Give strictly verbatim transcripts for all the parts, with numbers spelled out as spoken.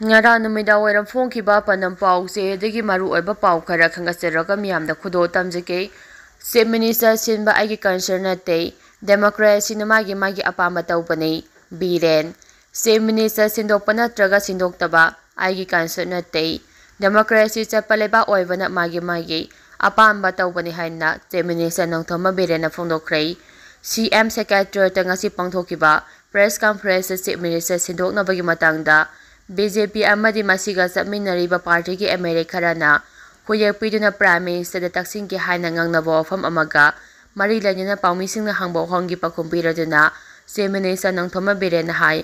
ꯉꯔꯥꯡ ꯅꯨꯃꯤꯗꯥꯡ ꯋꯥꯏꯔꯝ ꯐꯣꯡꯈꯤꯕ ꯄꯥꯟꯗꯝ ꯄꯥꯎꯁꯦ ꯑꯗꯒꯤ ꯃꯔꯨꯑꯣꯏꯕ ꯄꯥꯎ ꯈꯔ ꯈꯪꯒꯠꯆꯔꯒ ꯃꯤꯌꯥꯝꯗ ꯈꯨꯗꯣꯜ ꯇꯝꯖꯒꯦ꯫ Chief Minister ꯁꯤꯟꯕ ꯑꯩꯒꯤ concern ꯅꯠꯇꯦ, democracy ꯅ ꯃꯥꯒꯤ ꯃꯥꯒꯤ ꯑꯄꯥꯝꯕ ꯇꯧꯕꯅꯤ꯫ ꯕꯤꯔꯦꯟ꯫ Chief Minister ꯁꯤꯟꯗꯣꯛꯄ ꯅꯠꯇ꯭ꯔꯒ ꯁꯤꯟꯗꯣꯛꯇꯕ ꯑꯩꯒꯤ concern ꯅꯠꯇꯦ, democracy ꯆꯠꯄ ꯂꯩꯕꯥꯛ ꯑꯣꯏꯕꯅ ꯃꯥꯒꯤ ꯃꯥꯒꯤ ꯑꯄꯥꯝꯕ ꯇꯧꯕꯅꯤ ꯍꯥꯏꯅ Chief Minister Nongthombam ꯕꯤꯔꯦꯟꯅ ꯐꯣꯡꯗꯣꯛꯈ꯭ꯔꯦ꯫ C M Secretariat ꯇ ꯉꯁꯤ ꯄꯥꯡꯊꯣꯛꯈꯤꯕ press conference ꯇ Chief Minister ꯁꯤꯟꯗꯣꯛꯅꯕꯒꯤ ꯃꯇꯥꯡꯗ B J P ꯑꯃꯗꯤ ꯃꯁꯤꯒ ꯆꯠꯃꯤꯟꯅꯔꯤꯕ party ꯒꯤ M L A ꯈꯔꯅ ꯈꯨꯌꯦꯛ ꯄꯤꯗꯨꯅ Prime Minister ꯗ ꯇꯛꯁꯤꯟꯒꯦ ꯍꯥꯏꯅ ꯉꯥꯡꯅꯕ ꯋꯥꯐꯝ ꯑꯃꯒ ꯃꯔꯤ ꯂꯩꯅꯅ ꯄꯥꯎꯃꯤꯁꯤꯡꯅ ꯍꯪꯕ ꯋꯥꯍꯪꯒꯤ ꯄꯥꯎꯈꯨꯝ ꯄꯤꯔꯗꯨꯅ Chief Minister ꯅꯣꯡꯊꯣꯝꯕꯝ ꯕꯤꯔꯦꯟꯅ ꯍꯥꯏ,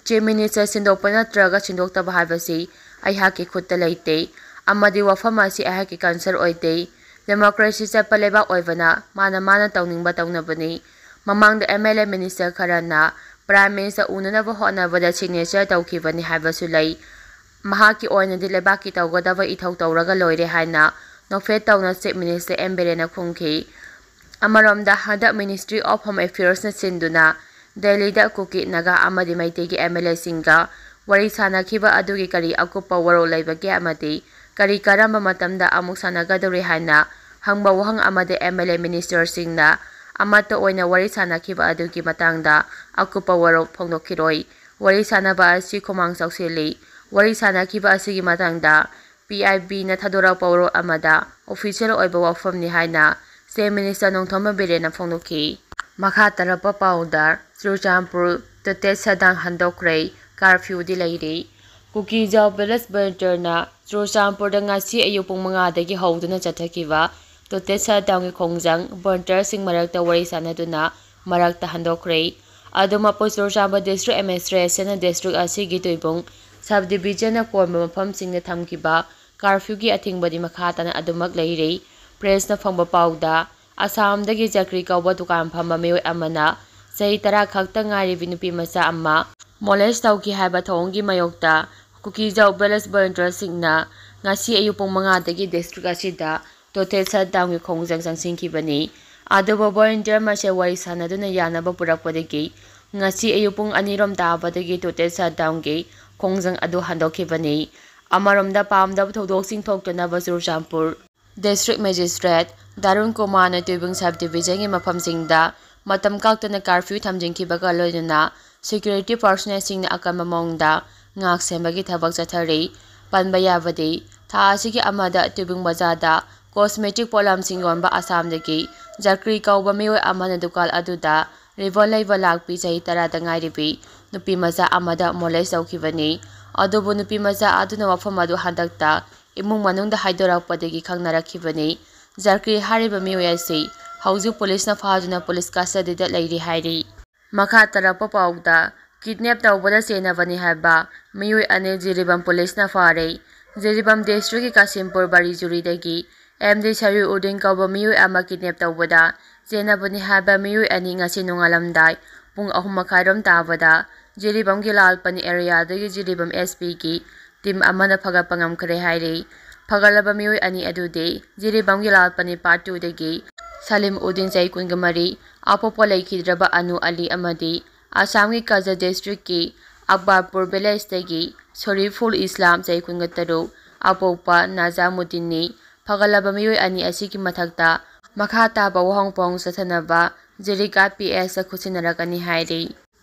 Chief Minister ꯁꯤꯟꯗꯣꯛꯄ ꯅꯠꯇ꯭ꯔꯒ ꯁꯤꯟꯗꯣꯛꯇꯕ ꯍꯥꯏꯕꯁꯤ ꯑꯩꯍꯥꯛꯀꯤ ꯈꯨꯠꯇ ꯂꯩꯇꯦ, ꯑꯃꯗꯤ ꯋꯥꯐꯝ ꯑꯁꯤ ꯑꯩꯍꯥꯛꯀꯤ concern ꯑꯣꯏꯗꯦ꯫ Democracy ꯆꯠꯄ ꯂꯩꯕꯥꯛ ꯑꯣꯏꯕꯅ ꯃꯥꯅ ꯃꯥꯅ ꯇꯧꯅꯤꯡꯕ ꯇꯧꯅꯕꯅꯤ꯫ ꯃꯃꯥꯡꯗ M L A minister ꯈꯔꯅ Prime Minister ꯎꯅꯅꯕ ꯍꯣꯠꯅꯕꯗ signature ꯇꯧꯈꯤꯕꯅꯤ ꯍꯥꯏꯕꯁꯨ ꯂꯩ꯫ ꯃꯍꯥꯛꯀꯤ ꯑꯣꯏꯅꯗꯤ ꯂꯩꯕꯥꯛꯀꯤ ꯇꯧꯒꯗꯕ ꯏꯊꯧ ꯇꯧꯔꯒ ꯂꯣꯏꯔꯦ ꯍꯥꯏꯅ ꯅꯣꯛꯐꯦꯠ ꯇꯧꯅ Chief Minister M ꯕꯤꯔꯦꯟꯅ ꯈꯨꯝꯈꯤ꯫ ꯑꯃꯔꯣꯝꯗ, ꯍꯟꯗꯛ Ministry of Home Affairs ꯅ ꯁꯤꯟꯗꯨꯅ ꯗꯦꯜꯂꯤꯗ ꯀꯨꯀꯤ, ꯅꯥꯒꯥ ꯑꯃꯗꯤ ꯃꯩꯇꯩꯒꯤ M L A ꯁꯤꯡꯒ ꯋꯥꯔꯤ ꯁꯥꯅꯈꯤꯕ ꯑꯗꯨꯒꯤ ꯀꯔꯤ ꯑꯀꯨꯞꯄ ꯋꯥꯔꯣꯜ ꯂꯩꯕꯒꯦ ꯑꯃꯗꯤ ꯀꯔꯤ ꯀꯔꯝꯕ ꯃꯇꯝꯗ ꯑꯃꯨꯛ ꯁꯥꯟꯅꯒꯗꯧꯔꯤ ꯍꯥꯏꯅ ꯍꯪꯕ ꯋꯥꯍꯪ ꯑꯃꯗ M L A minister ꯁꯤꯡꯅ ꯑꯃꯠꯇ ꯑꯣꯏꯅ ꯋꯥꯔꯤ ꯁꯥꯅꯈꯤꯕ ꯑꯗꯨꯒꯤ ꯃꯇꯥꯡꯗ ꯑꯀꯨꯞꯄ ꯋꯥꯔꯣꯜ ꯐꯣꯡꯗꯣꯛꯈꯤꯔꯣꯏ꯫ ꯋꯥꯔꯤ ꯁꯥꯅꯕ ꯑꯁꯤ ꯈꯨꯃꯥꯡ ꯆꯥꯎꯁꯤꯜꯂꯤ꯫ ꯋꯥꯔꯤ ꯁꯥꯅꯈꯤꯕ ꯑꯁꯤꯒꯤ ꯃꯇꯥꯡꯗ P I B ꯅ ꯊꯥꯗꯣꯔꯛꯄ ꯋꯥꯔꯣꯜ ꯑꯃꯗ official ꯑꯣꯏꯕ ꯋꯥꯐꯝꯅꯤ ꯍꯥꯏꯅ Chief Minister ꯅꯣꯡꯊꯣꯝꯕꯝ ꯕꯤꯔꯦꯟꯅ ꯐꯣꯡꯗꯣꯛꯈꯤ꯫ ꯃꯈꯥ ꯇꯥꯔꯛꯄ ꯄꯥꯎꯗ, ꯆꯨꯔꯆꯥꯟꯄꯨꯔ total shutdown ꯍꯟꯗꯣꯛꯈ꯭ꯔꯦ, curfew ꯗꯤ ꯂꯩꯔꯤ꯫ ꯀꯨꯀꯤꯖꯥꯎ village volunteer ꯅ ꯆꯨꯔꯆꯥꯟꯄꯨꯔꯗ ꯉꯁꯤ ꯑꯌꯨꯛ ꯄꯨꯡ ꯃꯉꯥꯗꯒꯤ ꯍꯧꯗꯨꯅ ꯆꯠꯊꯈꯤꯕ total shutdown ꯒꯤ ꯈꯣꯡꯖꯪ volunteer ꯁꯤꯡ ꯃꯔꯛꯇ ꯋꯥꯔꯤ ꯁꯥꯅꯗꯨꯅ ꯃꯔꯛꯇ ꯍꯟꯗꯣꯛꯈ꯭ꯔꯦ꯫ ꯑꯗꯨꯃꯛꯄꯨ ꯆꯨꯔꯆꯥꯟꯄꯨꯔ district administration ꯅ district ꯑꯁꯤꯒꯤ ꯇꯨꯏꯕꯨꯡ sub division ꯅ ꯀꯣꯟꯕ ꯃꯐꯝꯁꯤꯡꯗ ꯊꯝꯈꯤꯕ curfew ꯒꯤ ꯑꯊꯤꯡꯕꯗꯤ ꯃꯈꯥ ꯇꯥꯅ ꯑꯗꯨꯃꯛ ꯂꯩꯔꯤ꯫ Press ꯅ ꯐꯪꯕ ꯄꯥꯎꯗ, ꯑꯁꯥꯝꯗꯒꯤ ꯖꯀ꯭ꯔꯤ ꯀꯧꯕ ꯗꯨꯀꯥꯟ ꯐꯝꯕ ꯃꯤꯑꯣꯏ ꯑꯃꯅ ꯆꯍꯤ ꯇꯔꯥ ꯈꯛꯇ ꯉꯥꯏꯔꯤꯕꯤ ꯅꯨꯄꯤ ꯃꯆꯥ ꯑꯃ molest ꯇꯧꯈꯤ ꯍꯥꯏꯕ ꯊꯧꯑꯣꯡꯒꯤ ꯃꯥꯌꯣꯛꯇ ꯀꯨꯀꯤꯖꯥꯎ village volunteer ꯁꯤꯡꯅ ꯉꯁꯤ ꯑꯌꯨꯛ ꯄꯨꯡ ꯃꯉꯥꯗꯒꯤ district ꯑꯁꯤꯗ total shutdown ꯒꯤ ꯈꯣꯡꯖꯪ ꯆꯪꯁꯤꯟꯈꯤꯕꯅꯤ꯫ ꯑꯗꯨꯕꯨ volunteer ꯃꯁꯦꯜ ꯋꯥꯔꯤ ꯁꯥꯅꯗꯨꯅ ꯌꯥꯅꯕ ꯄꯨꯔꯛꯄꯗꯒꯤ ꯉꯁꯤ ꯑꯌꯨꯛ ꯄꯨꯡ ꯑꯅꯤꯔꯣꯝ ꯇꯥꯕꯗꯒꯤ total shutdown ꯒꯤ ꯈꯣꯡꯖꯪ ꯑꯗꯨ ꯍꯟꯗꯣꯛꯈꯤꯕꯅꯤ꯫ ꯑꯃꯔꯣꯝꯗ, ꯄꯥꯝꯗꯕ ꯊꯧꯗꯣꯛꯁꯤꯡ ꯊꯣꯛꯇꯅꯕ ꯆꯨꯔꯆꯥꯟꯄꯨꯔ District Magistrate ꯗꯥꯔꯨꯟ ꯀꯨꯃꯥꯔꯅ ꯇꯨꯏꯕꯨꯡ Sub Division ꯒꯤ ꯃꯐꯝꯁꯤꯡꯗ ꯃꯇꯝ ꯀꯥꯛꯇꯅ curfew ꯊꯝꯖꯤꯟꯈꯤꯕꯒ ꯂꯣꯏꯅꯅ security personnel ꯁꯤꯡꯅ ꯑꯀꯟꯕ ꯃꯑꯣꯡꯗ ꯉꯥꯛ ꯁꯦꯟꯕꯒꯤ ꯊꯕꯛ ꯆꯠꯊꯔꯤ꯫ ꯄꯟꯕ ꯌꯥꯕꯗꯤ, ꯊꯥ ꯑꯁꯤꯒꯤ ꯑꯃꯗ ꯇꯨꯏꯕꯨꯡ ꯕꯖꯥꯔꯗ cosmetic ꯄꯣꯠꯂꯝꯁꯤꯡ ꯌꯣꯟꯕ ꯑꯁꯥꯝꯗꯒꯤ ꯖꯀ꯭ꯔꯤ ꯀꯧꯕ ꯃꯤꯑꯣꯏ ꯑꯃꯅ ꯗꯨꯀꯥꯟ ꯑꯗꯨꯗ revolver ꯂꯩꯕ ꯂꯥꯛꯄꯤ ꯆꯍꯤ ꯇꯔꯥꯗ ꯉꯥꯏꯔꯤꯕꯤ ꯅꯨꯄꯤ ꯃꯆꯥ ꯑꯃꯗ molest ꯇꯧꯈꯤꯕꯅꯤ꯫ ꯑꯗꯨꯕꯨ ꯅꯨꯄꯤ ꯃꯆꯥ ꯑꯗꯨꯅ ꯋꯥꯐꯝ ꯑꯗꯨ ꯍꯟꯗꯛꯇ ꯏꯃꯨꯡ ꯃꯅꯨꯡꯗ ꯍꯥꯏꯗꯣꯔꯛꯄꯗꯒꯤ ꯈꯪꯅꯔꯛꯈꯤꯕꯅꯤ꯫ ꯖꯀ꯭ꯔꯤ ꯍꯥꯏꯔꯤꯕ ꯃꯤꯑꯣꯏ ꯑꯁꯤ ꯍꯧꯖꯤꯛ ꯄꯨꯂꯤꯁꯅ ꯐꯥꯗꯨꯅ ꯄꯨꯂꯤꯁ custody ꯗ ꯂꯩꯔꯤ ꯍꯥꯏꯔꯤ꯫ ꯃꯈꯥ ꯇꯥꯔꯛꯄ ꯄꯥꯎꯗ, kidnap ꯇꯧꯕꯗ ꯆꯦꯟꯅꯕꯅꯤ ꯍꯥꯏꯕ ꯃꯤꯑꯣꯏ ꯑꯅꯤ ꯖꯤꯔꯤꯕꯥꯝ ꯄꯨꯂꯤꯁꯅ ꯐꯥꯔꯦ꯫ ꯖꯤꯔꯤꯕꯥꯝ district ꯀꯤ ꯀꯥꯁꯤꯝꯄꯨꯔ ꯕꯥꯔꯤꯖꯨꯔꯤꯗꯒꯤ ꯑꯦꯝ ꯗꯤ ꯁꯔꯤꯎꯗꯤꯟ ꯀꯧꯕ ꯃꯤꯑꯣꯏ ꯑꯃ kidnap ꯇꯧꯕꯗ ꯆꯦꯟꯅꯕꯅꯤ ꯍꯥꯏꯕ ꯃꯤꯑꯣꯏ ꯑꯅꯤ ꯉꯁꯤ ꯅꯣꯡꯉꯥꯜꯂꯝꯗꯥꯏ ꯄꯨꯡ ꯑꯍꯨꯝ ꯃꯈꯥꯏꯔꯣꯝ ꯇꯥꯕꯗ ꯖꯤꯔꯤꯕꯥꯝꯒꯤ ꯂꯥꯜꯄꯅꯤ area ꯗꯒꯤ ꯖꯤꯔꯤꯕꯥꯝ S P ꯒꯤ team ꯑꯃꯅ ꯐꯒꯠꯄ ꯉꯝꯈ꯭ꯔꯦ ꯍꯥꯏꯔꯤ꯫ ꯐꯒꯠꯂꯕ ꯃꯤꯑꯣꯏ ꯑꯅꯤ ꯑꯗꯨꯗꯤ ꯖꯤꯔꯤꯕꯥꯝꯒꯤ ꯂꯥꯜꯄꯅꯤ part two ꯗꯒꯤ ꯁꯂꯤꯝ ꯎꯗꯤꯟ, ꯆꯍꯤ ꯀꯨꯟꯒ ꯃꯔꯤ, ꯑꯄꯣꯛꯄ ꯂꯩꯈꯤꯗ꯭ꯔꯕ ꯑꯅꯨ ꯑꯂꯤ, ꯑꯃꯗꯤ ꯑꯁꯥꯝꯒꯤ ꯀꯖꯥ district ꯀꯤ ꯑꯛꯕꯔꯄꯨꯔ village ꯗꯒꯤ ꯁꯣꯔꯤꯐꯨꯜ ꯏꯁꯂꯥꯝ, ꯆꯍꯤ ꯀꯨꯟꯒ ꯇꯔꯨꯛ, ꯑꯄꯣꯛꯄ ꯅꯥꯖꯥꯃꯨꯗꯤꯟꯅꯤ꯫ ꯐꯒꯠꯂꯕ ꯃꯤꯑꯣꯏ ꯑꯅꯤ ꯑꯁꯤꯒꯤ ꯃꯊꯛꯇ ꯃꯈꯥ ꯇꯥꯕ ꯋꯥꯍꯪ ꯄꯥꯎꯍꯪ ꯆꯠꯊꯅꯕ ꯖꯤꯔꯤꯒꯥꯠ P S ꯇ ꯈꯨꯠꯁꯤꯟꯅꯔꯛꯀꯅꯤ ꯍꯥꯏꯔꯤ꯫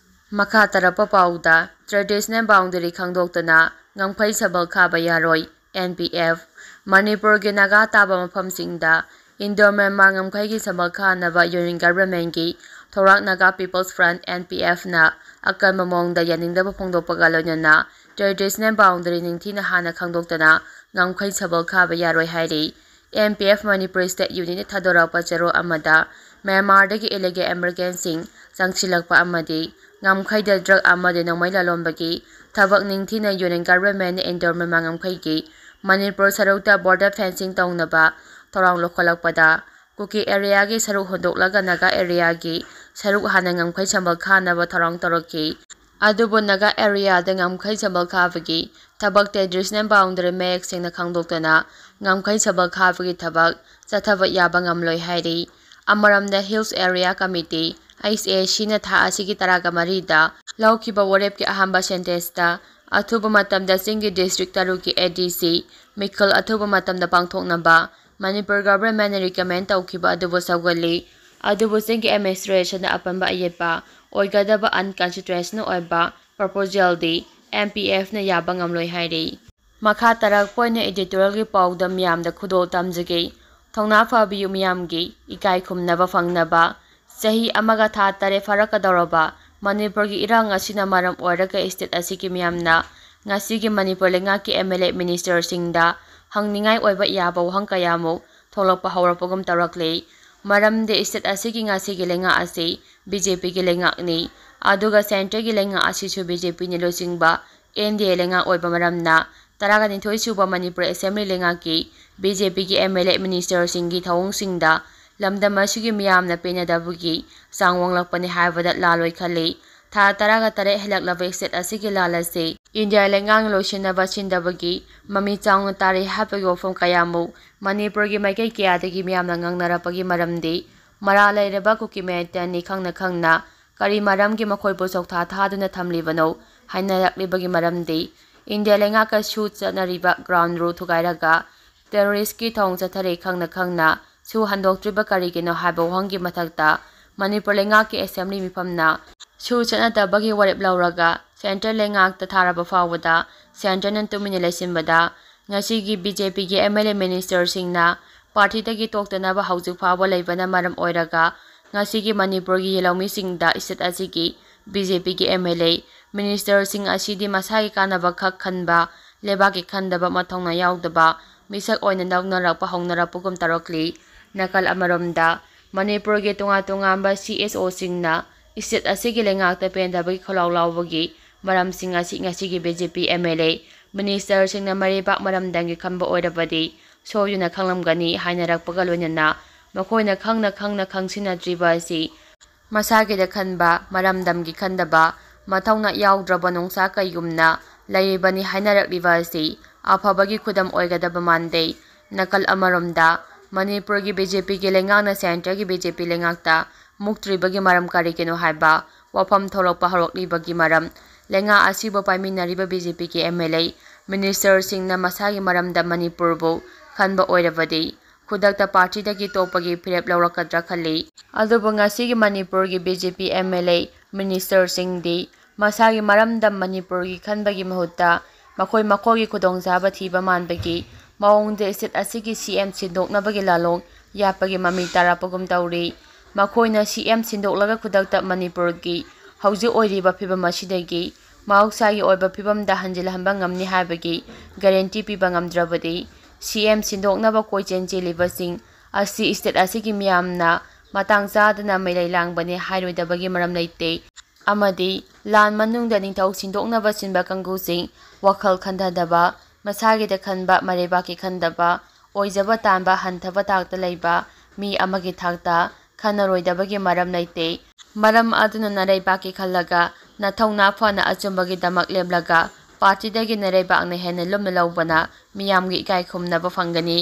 ꯃꯈꯥ ꯇꯥꯔꯛꯄ ꯄꯥꯎꯗ, traditional boundary ꯈꯪꯗꯣꯛꯇꯅ ꯉꯝꯈꯩ ꯁꯕꯜ ꯈꯥꯕ ꯌꯥꯔꯣꯏ, N P F꯫ ꯃꯅꯤꯄꯨꯔꯒꯤ ꯅꯥꯒꯥ ꯇꯥꯕ ꯃꯐꯝꯁꯤꯡꯗ Indo Myanmar ꯉꯝꯈꯩꯒꯤ ꯁꯕꯜ ꯈꯥꯅꯕ Union Government ꯀꯤ ꯊꯧꯔꯥꯡ Naga People's Front, N P F ꯅ ꯑꯀꯟꯕ ꯃꯑꯣꯡꯗ ꯌꯥꯅꯤꯡꯗꯕ ꯐꯣꯡꯗꯣꯛꯄꯒ ꯂꯣꯏꯅꯅ traditional boundary ꯅꯤꯡꯊꯤꯅ ꯍꯥꯟꯅ ꯈꯪꯗꯣꯛꯇꯅ ꯉꯝꯈꯩ ꯁꯕꯜ ꯈꯥꯕ ꯌꯥꯔꯣꯏ ꯍꯥꯏꯔꯤ꯫ N P F Manipur State Unit ꯅ ꯊꯥꯗꯣꯔꯛꯄ ꯆꯦꯔꯣꯜ ꯑꯃꯗ, ꯃ꯭ꯌꯥꯟꯃꯥꯔꯗꯒꯤ illegal immigrant ꯁꯤꯡ ꯆꯪꯁꯤꯜꯂꯛꯄ ꯑꯃꯗꯤ ꯉꯝꯈꯩꯗ drug ꯑꯃꯗꯤ ꯅꯣꯡꯃꯩ ꯂꯂꯣꯟꯕꯒꯤ ꯊꯕꯛ ꯅꯤꯡꯊꯤꯅ Union Government ꯅ Indo Myanmar ꯉꯝꯈꯩꯒꯤ ꯃꯅꯤꯄꯨꯔ ꯁꯔꯨꯛꯇ border fencing ꯇꯧꯅꯕ ꯊꯧꯔꯥꯡ ꯂꯧꯈꯠꯂꯛꯄꯗ, ꯀꯨꯀꯤ area ꯒꯤ ꯁꯔꯨꯛ ꯍꯨꯟꯗꯣꯛꯂꯒ ꯅꯥꯒꯥ area ꯒꯤ ꯁꯔꯨꯛ ꯍꯥꯟꯅ ꯉꯝꯈꯩ ꯁꯝꯕꯜ ꯈꯥꯅꯕ ꯊꯧꯔꯥꯡ ꯇꯧꯔꯛꯈꯤ꯫ ꯑꯗꯨꯕꯨ ꯅꯥꯒꯥ area ꯗ ꯉꯝꯈꯩ ꯁꯝꯕꯜ ꯈꯥꯕꯒꯤ ꯊꯕꯛ, traditional boundary ꯃꯌꯦꯛ ꯁꯦꯡꯅ ꯈꯪꯗꯣꯛꯇꯅ ꯉꯝꯈꯩ ꯁꯝꯕꯜ ꯈꯥꯕꯒꯤ ꯊꯕꯛ ꯆꯠꯊꯕ ꯌꯥꯕ ꯉꯝꯂꯣꯏ ꯍꯥꯏꯔꯤ꯫ ꯑꯃꯔꯣꯝꯗ, Hills Area Committee, H A C ꯅ ꯊꯥ ꯑꯁꯤꯒꯤ ꯇꯔꯥꯒ ꯃꯔꯤꯗ ꯂꯧꯈꯤꯕ ꯋꯥꯔꯦꯞꯀꯤ ꯑꯍꯥꯟꯕ sentence ꯇ ꯑꯊꯨꯕ ꯃꯇꯝꯗ ꯆꯤꯡꯒꯤ district ꯇꯔꯨꯛꯀꯤ ADC ꯃꯤꯈꯜ ꯑꯊꯨꯕ ꯃꯇꯝꯗ ꯄꯥꯡꯊꯣꯛꯅꯕ ꯃꯅꯤꯄꯨꯔ government ꯅ recommend ꯇꯧꯈꯤꯕ ꯑꯗꯨꯕꯨ ꯁꯧꯒꯠꯂꯤ꯫ ꯑꯗꯨꯕꯨ ꯆꯤꯡꯒꯤ administration ꯅ ꯑꯄꯟꯕ ꯑꯌꯦꯠꯄ ꯑꯣꯏꯒꯗꯕ unconstitutional ꯑꯣꯏꯕ proposal ꯗꯤ MPF ꯅ ꯌꯥꯕ ꯉꯝꯂꯣꯏ ꯍꯥꯏꯔꯤ꯫ ꯃꯈꯥ ꯇꯥꯔꯛꯄ ꯑꯣꯏꯅ editorial ꯒꯤ ꯄꯥꯎꯗ ꯃꯤꯌꯥꯝꯗ ꯈꯨꯗꯣꯜ ꯇꯝꯖꯒꯦ꯫ ꯊꯧꯅꯥ ꯐꯕꯤꯌꯨ ꯃꯤꯌꯥꯝꯒꯤ ꯏꯀꯥꯏ ꯈꯨꯝꯅꯕ ꯐꯪꯅꯕ꯫ ꯆꯍꯤ ꯑꯃꯒ ꯊꯥ ꯇꯔꯦꯠ ꯐꯥꯔꯛꯀꯗꯧꯔꯕ ꯃꯅꯤꯄꯨꯔꯒꯤ ꯏꯔꯥꯡ ꯑꯁꯤꯅ ꯃꯔꯝ ꯑꯣꯏꯔꯒ state ꯑꯁꯤꯒꯤ ꯃꯤꯌꯥꯝꯅ ꯉꯁꯤꯒꯤ ꯃꯅꯤꯄꯨꯔ ꯂꯩꯉꯥꯛꯀꯤ MLA minister ꯁꯤꯡꯗ ꯍꯪꯅꯤꯡꯉꯥꯏ ꯑꯣꯏꯕ ꯌꯥꯕ ꯋꯥꯍꯪ ꯀꯌꯥꯃꯨꯛ ꯊꯣꯛꯂꯛꯄ ꯍꯧꯔꯛꯄꯒꯨꯝ ꯇꯧꯔꯛꯂꯤ꯫ ꯃꯔꯝꯗꯤ state ꯑꯁꯤꯒꯤ ꯉꯁꯤꯒꯤ ꯂꯩꯉꯥꯛ ꯑꯁꯤ BJP ꯒꯤ ꯂꯩꯉꯥꯛꯅꯤ꯫ ꯑꯗꯨꯒ centre ꯒꯤ ꯂꯩꯉꯥꯛ ꯑꯁꯤꯁꯨ BJP ꯅ ꯂꯨꯆꯤꯡꯕ NDA ꯂꯩꯉꯥꯛ ꯑꯣꯏꯕ ꯃꯔꯝꯅ ꯇꯔꯥꯒ ꯅꯤꯊꯣꯏ ꯁꯨꯕ ꯃꯅꯤꯄꯨꯔ assembly ꯂꯩꯉꯥꯛꯀꯤ BJP ꯒꯤ MLA minister ꯁꯤꯡꯒꯤ ꯊꯧꯑꯣꯡꯁꯤꯡꯗ ꯂꯝꯗꯝ ꯑꯁꯤꯒꯤ ꯃꯤꯌꯥꯝꯅ ꯄꯦꯟꯅꯗꯕꯒꯤ ꯆꯥꯡ ꯋꯥꯡꯂꯛꯄꯅꯤ ꯍꯥꯏꯕꯗ ꯂꯥꯜꯂꯣꯏ ꯈꯜꯂꯤ꯫ ꯊꯥ ꯇꯔꯥꯒ ꯇꯔꯦꯠ ꯍꯦꯜꯂꯛꯂꯕ state ꯑꯁꯤꯒꯤ ꯂꯥꯜ ꯑꯁꯤ India ꯂꯩꯉꯥꯛꯅ ꯂꯣꯏꯁꯤꯟꯅꯕ ꯁꯤꯟꯗꯕꯒꯤ ꯃꯃꯤ ꯆꯥꯎꯅ ꯇꯥꯔꯤ ꯍꯥꯏꯕꯒꯤ ꯋꯥꯐꯝ ꯀꯌꯥꯃꯨꯛ ꯃꯅꯤꯄꯨꯔꯒꯤ ꯃꯥꯏꯀꯩ ꯀꯌꯥꯗꯒꯤ ꯃꯤꯌꯥꯝꯅ ꯉꯥꯡꯅꯔꯛꯄꯒꯤ ꯃꯔꯝꯗꯤ ꯃꯔꯥꯜ ꯂꯩꯔꯕ ꯀꯨꯀꯤ ꯃꯦꯇꯅꯤ ꯈꯪꯅ ꯈꯪꯅ ꯀꯔꯤ ꯃꯔꯝꯒꯤ ꯃꯈꯣꯏꯕꯨ ꯆꯣꯛꯊꯥ ꯊꯥꯗꯨꯅ ꯊꯝꯂꯤꯕꯅꯣ ꯍꯥꯏꯅꯔꯛꯂꯤꯕꯒꯤ ꯃꯔꯝꯗꯤ India ꯂꯩꯉꯥꯛꯀ ꯁꯨ ꯆꯠꯅꯔꯤꯕ ground rule ꯊꯨꯒꯥꯏꯔꯒ terrorist ꯀꯤ ꯊꯧꯑꯣꯡ ꯆꯠꯊꯔꯤ ꯈꯪꯅ ꯈꯪꯅ ꯁꯨ ꯍꯟꯗꯣꯛꯇ꯭ꯔꯤꯕ ꯀꯔꯤꯒꯤꯅꯣ ꯍꯥꯏꯕ ꯋꯥꯍꯪꯒꯤ ꯃꯊꯛꯇ ꯃꯅꯤꯄꯨꯔ ꯂꯩꯉꯥꯛꯀꯤ assembly ꯃꯤꯐꯝꯅ ꯁꯨ ꯆꯠꯅꯗꯕꯒꯤ ꯋꯥꯔꯦꯞ ꯂꯧꯔꯒ centre ꯂꯩꯉꯥꯛꯇ ꯊꯥꯔꯕ ꯐꯥꯎꯕꯗ centre ꯅ ꯇꯨꯃꯤꯟꯅ ꯂꯩꯁꯤꯟꯕꯗ ꯉꯁꯤꯒꯤ BJP ꯒꯤ MLA minister ꯁꯤꯡꯅ party ꯗꯒꯤ ꯇꯣꯛꯇꯅꯕ ꯍꯧꯖꯤꯛ ꯐꯥꯎꯕ ꯂꯩꯕꯅ ꯃꯔꯝ ꯑꯣꯏꯔꯒ ꯉꯁꯤꯒꯤ ꯃꯅꯤꯄꯨꯔꯒꯤ ꯂꯧꯃꯤꯁꯤꯡꯗ state ꯑꯁꯤꯒꯤ BJP ꯒꯤ MLA minister ꯁꯤꯡ ꯑꯁꯤꯗꯤ ꯃꯁꯥꯒꯤ ꯀꯥꯟꯅꯕ ꯈꯛ ꯈꯟꯕ, ꯂꯩꯕꯥꯛꯀꯤ ꯈꯟꯗꯕ, ꯃꯊꯧꯅꯥ ꯌꯥꯎꯗꯕ ꯃꯤꯁꯛ ꯑꯣꯏꯅ ꯂꯧꯅꯔꯛꯄ ꯍꯧꯅꯔꯛꯄꯒꯨꯝ ꯇꯧꯔꯛꯂꯤ꯫ ꯅꯥꯀꯜ ꯑꯃꯔꯣꯝꯗ ꯃꯅꯤꯄꯨꯔꯒꯤ ꯇꯣꯉꯥꯟ ꯇꯣꯉꯥꯟꯕ CSO ꯁꯤꯡꯅ state ꯑꯁꯤꯒꯤ ꯂꯩꯉꯥꯛꯇ ꯄꯦꯟꯗꯕꯒꯤ ꯈꯣꯜꯂꯥꯎ ꯂꯥꯎꯕꯒꯤ ꯃꯔꯝꯁꯤꯡ ꯑꯁꯤ ꯉꯁꯤꯒꯤ BJP MLA minister ꯁꯤꯡꯅ ꯃꯔꯩꯕꯥꯛ ꯃꯔꯝꯗꯝꯒꯤ ꯈꯟꯕ ꯑꯣꯏꯔꯕꯗꯤ ꯁꯣꯏꯗꯅ ꯈꯪꯂꯝꯒꯅꯤ ꯍꯥꯏꯅꯔꯛꯄꯒ ꯂꯣꯏꯅꯅ ꯃꯈꯣꯏꯅ ꯈꯪꯅ ꯈꯪꯅ ꯈꯪꯁꯤꯟꯅꯗ꯭ꯔꯤꯕ ꯑꯁꯤ ꯃꯁꯥꯒꯤꯗ ꯈꯟꯕ, ꯃꯔꯝꯗꯝꯒꯤ ꯈꯟꯗꯕ, ꯃꯊꯧꯅꯥ ꯌꯥꯎꯗ꯭ꯔꯕ ꯅꯣꯡꯁꯥ ꯀꯩꯒꯨꯝꯅ ꯂꯩꯔꯤꯕꯅꯤ ꯍꯥꯏꯅꯔꯛꯂꯤꯕ ꯑꯁꯤ ꯑꯐꯕꯒꯤ ꯈꯨꯗꯝ ꯑꯣꯏꯒꯗꯕ ꯃꯥꯟꯗꯦ꯫ ꯅꯥꯀꯜ ꯑꯃꯔꯣꯝꯗ ꯃꯅꯤꯄꯨꯔꯒꯤ BJP ꯒꯤ ꯂꯩꯉꯥꯛꯅ centre ꯒꯤ BJP ꯂꯩꯉꯥꯛꯇ ꯃꯨꯛꯇ꯭ꯔꯤꯕꯒꯤ ꯃꯔꯝ ꯀꯔꯤꯒꯤꯅꯣ ꯍꯥꯏꯕ ꯋꯥꯐꯝ ꯊꯣꯛꯂꯛꯄ ꯍꯧꯔꯛꯂꯤꯕꯒꯤ ꯃꯔꯝ ꯂꯩꯉꯥꯛ ꯑꯁꯤꯕꯨ ꯄꯥꯏꯃꯤꯟꯅꯔꯤꯕ ꯕꯤ ꯖꯦ ꯄꯤꯒꯤ ꯑꯦꯝ ꯑꯦꯜ ꯑꯦ, ꯃꯤꯅꯤꯁꯇꯔꯁꯤꯡꯅ ꯃꯁꯥꯒꯤ ꯃꯔꯝꯗ ꯃꯅꯤꯄꯨꯔꯕꯨ ꯈꯟꯕ ꯑꯣꯏꯔꯕꯗꯤ ꯈꯨꯗꯛꯇ ꯄꯥꯔꯇꯤꯗꯒꯤ ꯇꯣꯛꯄꯒꯤ ꯐꯤꯔꯦꯞ ꯂꯧꯔꯛꯀꯗ꯭ꯔꯥ ꯈꯜꯂꯤ꯫ ꯑꯗꯨꯕꯨ ꯉꯁꯤꯒꯤ ꯃꯅꯤꯄꯨꯔꯒꯤ B J P M L A, ꯃꯤꯅꯤꯁꯇꯔꯁꯤꯡꯗꯤ ꯃꯁꯥꯒꯤ ꯃꯔꯝꯗꯝ ꯃꯅꯤꯄꯨꯔꯒꯤ ꯈꯟꯕꯒꯤ ꯃꯍꯨꯠꯇ ꯃꯈꯣꯏ ꯃꯈꯣꯏꯒꯤ ꯈꯨꯗꯣꯡꯆꯥꯕ ꯊꯤꯕ ꯃꯥꯟꯕꯒꯤ ꯃꯑꯣꯡꯗ ꯁ꯭ꯇꯦꯠ ꯑꯁꯤꯒꯤ ꯁꯤ ꯑꯦꯝ ꯁꯤꯟꯗꯣꯛꯅꯕꯒꯤ ꯂꯥꯂꯣꯡ ꯌꯥꯠꯄꯒꯤ ꯃꯃꯤ ꯇꯥꯔꯛꯄꯒꯨꯝ ꯇꯧꯔꯤ꯫ ꯃꯈꯣꯏꯅ ꯁꯤ ꯑꯦꯝ ꯁꯤꯟꯗꯣꯛꯂꯒ ꯈꯨꯗꯛꯇ ꯃꯅꯤꯄꯨꯔꯒꯤ ꯍꯧꯖꯤꯛ ꯑꯣꯏꯔꯤꯕ ꯐꯤꯕꯝ ꯑꯁꯤꯗꯒꯤ ꯃꯍꯧꯁꯥꯒꯤ ꯑꯣꯏꯕ ꯐꯤꯕꯝꯗ ꯍꯟꯖꯤꯜꯍꯟꯕ ꯉꯝꯅꯤ ꯍꯥꯏꯕꯒꯤ ꯒꯥꯔꯦꯟꯇꯤ ꯄꯤꯕ ꯉꯝꯗ꯭ꯔꯕꯗꯤ, ꯁꯤ ꯑꯦꯝ ꯁꯤꯟꯗꯣꯛꯅꯕ ꯀꯣꯏꯆꯦꯟ ꯆꯦꯜꯂꯤꯕꯁꯤꯡ ꯑꯁꯤ ꯁ꯭ꯇꯦꯠ ꯑꯁꯤꯒꯤ ꯃꯤꯌꯥꯝꯅ ꯃꯇꯥꯡ ꯆꯥꯗꯅ ꯃꯩꯂꯩ ꯂꯥꯡꯕꯅꯤ ꯍꯥꯏꯔꯣꯏꯗꯕꯒꯤ ꯃꯔꯝ ꯂꯩꯇꯦ꯫ ꯑꯃꯗꯤ ꯂꯥꯟ ꯃꯅꯨꯡꯗ ꯅꯤꯡꯊꯧ ꯁꯤꯟꯗꯣꯛꯅꯕ ꯁꯤꯟꯕ ꯀꯥꯡꯕꯨꯁꯤꯡ ꯋꯥꯈꯜ ꯈꯟꯊꯗꯕ, ꯃꯁꯥꯒꯤꯗ ꯈꯟꯕ, ꯃꯔꯩꯕꯥꯛꯀꯤ ꯈꯟꯗꯕ, ꯑꯣꯏꯖꯕ ꯇꯥꯟꯕ ꯍꯟꯊꯕ ꯊꯥꯛꯇ ꯂꯩꯕ ꯃꯤ ꯑꯃꯒꯤ ꯊꯥꯛꯇ ꯈꯟꯅꯔꯣꯏꯗꯕꯒꯤ ꯃꯔꯝ ꯂꯩꯇꯦ꯫ ꯃꯔꯝ ꯑꯗꯨꯅ ꯅꯔꯩꯕꯥꯛꯀꯤ ꯈꯜꯂꯒ ꯅꯊꯧꯅꯥ ꯐꯅ ꯑꯆꯨꯝꯕꯒꯤꯗꯃꯛ ꯂꯦꯞꯂꯒ ꯄꯥꯔꯇꯤꯗꯒꯤ ꯅꯔꯩꯕꯥꯛꯅ ꯍꯦꯟꯅ ꯂꯨꯝꯅ ꯂꯧꯕꯅ ꯃꯤꯌꯥꯝꯒꯤ ꯏꯀꯥꯏ ꯈꯨꯝꯅꯕ ꯐꯪꯒꯅꯤ꯫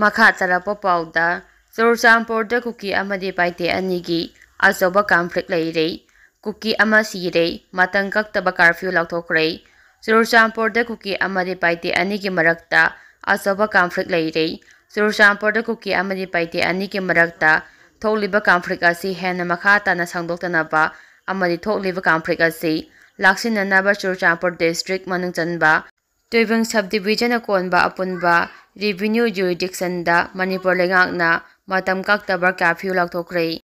ꯃꯈꯥ ꯇꯥꯔꯛꯄ ꯄꯥꯎꯗ, ꯆꯨꯔꯆꯥꯟꯄꯨꯔꯗ ꯀꯨꯀꯤ ꯑꯃꯗꯤ ꯄꯥꯏꯇꯦ ꯑꯅꯤꯒꯤ ꯑꯆꯧꯕ ꯀꯟꯐ꯭ꯂꯤꯛ ꯂꯩꯔꯦ꯫ ꯀꯨꯀꯤ ꯑꯃ ꯁꯤꯔꯦ, ꯃꯇꯝ ꯀꯛꯇꯕ ꯀꯥꯔꯐ꯭ꯌꯨ ꯂꯥꯎꯊꯣꯛꯈ꯭ꯔꯦ꯫ ꯆꯨꯔꯆꯥꯟꯄꯨꯔꯗ ꯀꯨꯀꯤ ꯑꯃꯗꯤ ꯄꯥꯏꯇꯦ ꯑꯅꯤꯒꯤ ꯃꯔꯛꯇ ꯑꯆꯧꯕ ꯀꯟꯐ꯭ꯂꯤꯛ ꯂꯩꯔꯦ꯫ ꯆꯨꯔꯆꯥꯟꯄꯨꯔꯗ ꯀꯨꯀꯤ ꯑꯃꯗꯤ ꯄꯥꯏꯇꯦ ꯑꯅꯤꯒꯤ ꯃꯔꯛꯇ ꯊꯣꯛꯂꯤꯕ ꯀꯟꯐ꯭ꯂꯤꯛ ꯑꯁꯤ ꯍꯦꯟꯅ ꯃꯈꯥ ꯇꯥꯅ ꯁꯟꯗꯣꯛꯇꯅꯕ ꯑꯃꯗꯤ ꯊꯣꯛꯂꯤꯕ ꯀꯟꯐ꯭ꯂꯤꯛ ꯑꯁꯤ ꯂꯥꯛꯁꯤꯟꯅꯅꯕ ꯆꯨꯔꯆꯥꯟꯄꯨꯔ ꯗꯤꯁꯇ꯭ꯔꯤꯛ ꯃꯅꯨꯡ ꯆꯟꯕ ꯇꯨꯏꯕꯨꯡ ꯁꯕ ꯗꯤꯕꯤꯖꯟꯅ ꯀꯣꯟꯕ ꯑꯄꯨꯟꯕ ꯔꯦꯚꯤꯅ꯭ꯌꯨ ꯖꯨꯔꯤꯗꯤꯛꯁꯟꯗ ꯃꯅꯤꯄꯨꯔ ꯂꯩꯉꯥꯛꯅ ꯃꯇꯝ ꯀꯛꯇꯕ ꯀꯥꯔꯐ꯭ꯌꯨ ꯂꯥꯎꯊꯣꯛꯈ꯭ꯔꯦ꯫